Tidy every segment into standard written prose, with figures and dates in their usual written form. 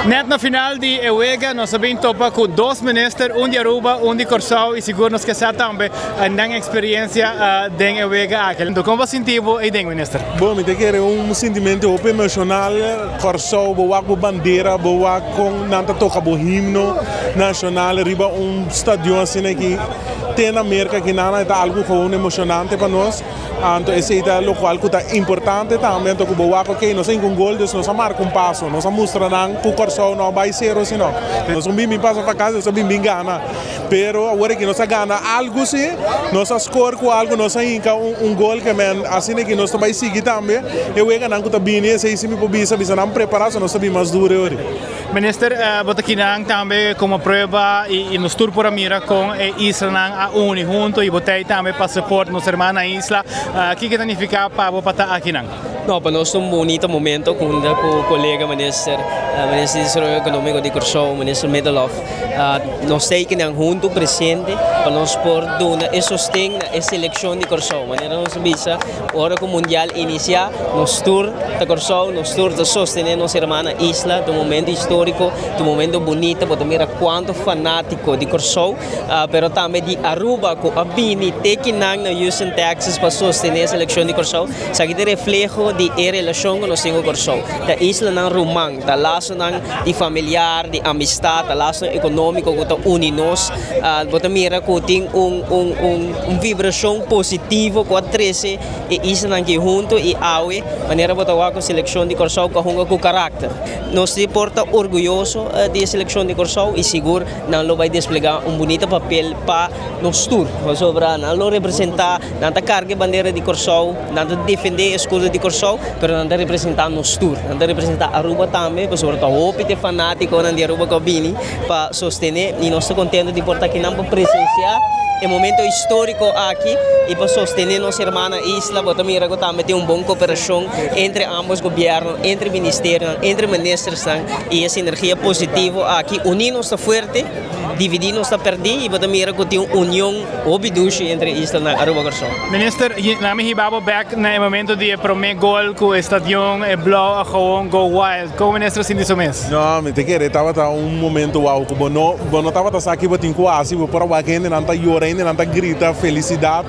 Net na final di e wega nos a bin topa ku dos minister, un di Aruba, un di Kòrsou i sigur nos ke sa tambe nan eksperensia den e wega aki. Kon bo a sinti bo eiden, minister? Bon, mi ta kere un sintimentu hopi emoshonal. Kòrsou, bo wak bo bandera, bo wak kon nan ta toka bo himno nashonal riba un stadion asina aki te na Merka aki nan, e ta algu gewoon emoshonante pa nos. Anto esei ta lokual ku ta importante tambe, anto ku bo wak ok nos a hinka un gol dus nos a marka un paso, nos a mustra nan ku Kòrsou no a bai sero sino nos un bin bin pasa pa kas nos a bin bin gana, pero awor aki nos a gana algu si, nos a skor ku algu, nos a hinka un gol ke men asina ki nos ta bai sigui tambe e weganan ku ta bini, esei si mi por bisa, bisa nan prepara so nos ta bin mas duro e ori. Minister, bo ta kinan tambe como prueba y nos tur por a mira con e islanan a uni hunto y bo ta tambe pa support nos hermana isla. Kiko ta nifica pa bo pa ta akinan? No, pa nos ta un bunito momento cunda cu colega minister, minister di Desaroyo Economico di Corsou, minister Middelhof. Nos ta akinan hunto presente pa nos por duna e sosten na e seleccion di Corsou. Manera nos a bisa, Ora ku mundial inisiá, nos tur ta Kòrsou, nos tur ta sostené nos hermana isla. Ta un momento históriko, ta un momento bunita, bo ta mira kuantu fanátiko di Kòrsou, pero tambe di Aruba ku a bini te kinan na Houston, Texas pa sostené e selekshon di Kòrsou. Esaki ta refleho di e relashon ku nos tin ku Kòrsou. Ta islanan ruman, ta lasonan di familiar, di amistat, ta lasonan ekonómiko ku ta uni nos. Bo ta mira ku tin un un un un vibrashon positivo ku a trese e islanan aki huntu i awe manera bo ta wak ku selekshon di Kòrsou ku a hunga ku karakter. Nos di por ta orguyoso di e selekshon di Kòrsou i sigur nan lo bai desplegá un bunita papel pa nos tur pasobra nan lo representá, nan ta karga e bandera di Kòrsou, nan ta defendé e eskudo di Kòrsou pero nan ta representá nos tur, nan ta representá Aruba tambe pasobra ta hopi di e fanátikonan di Aruba ku a bini. pa sostené i nos ta kontento di por ta akinan pa presensiá e momento históriko aki i pa sostené nos hermana isla. Bo ta mira ku tambe tin un bon koperashon entre ambos gobièrnu, entre ministerionan, entre ministersnan i e sinergia positivo aki. Uní nos ta fuerte, dividí nos ta pèrdí i bo ta mira ku tin un union hopi dushi entre islanan Aruba Kòrsou. Minister, laat mi hiba bo bèk na e momento di e promé gol ku e stadion e blou a gewoon go wild. Kon minister a sinti su mes? No, mi ta kere tabata un momento wou ku bo no bo no tabata sa ki bo tin ku hasi, bo por a wak hendenan ta yora, hendenan ta grita felisidat.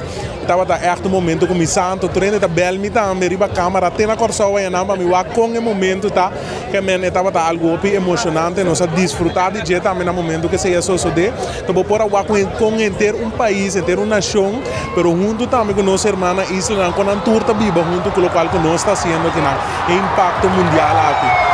Tabata ègt un momento ku mi santo tur hende ta bèl mi tambe riba kamera te na Kòrsou ayanan pa mi wak kon e momento ta. Ke men e tabata algu hopi emoshonante, nos a disfrutá di dje tambe na momento ku esei a sosodé. Ta bo por a wak kon henter un pais, henter un nashon, pero huntu tambe ku nos hermana islanan, kon nan tur ta biba huntu ku lokual ku nos ta hasiendo akinan. E impacto mundial aki.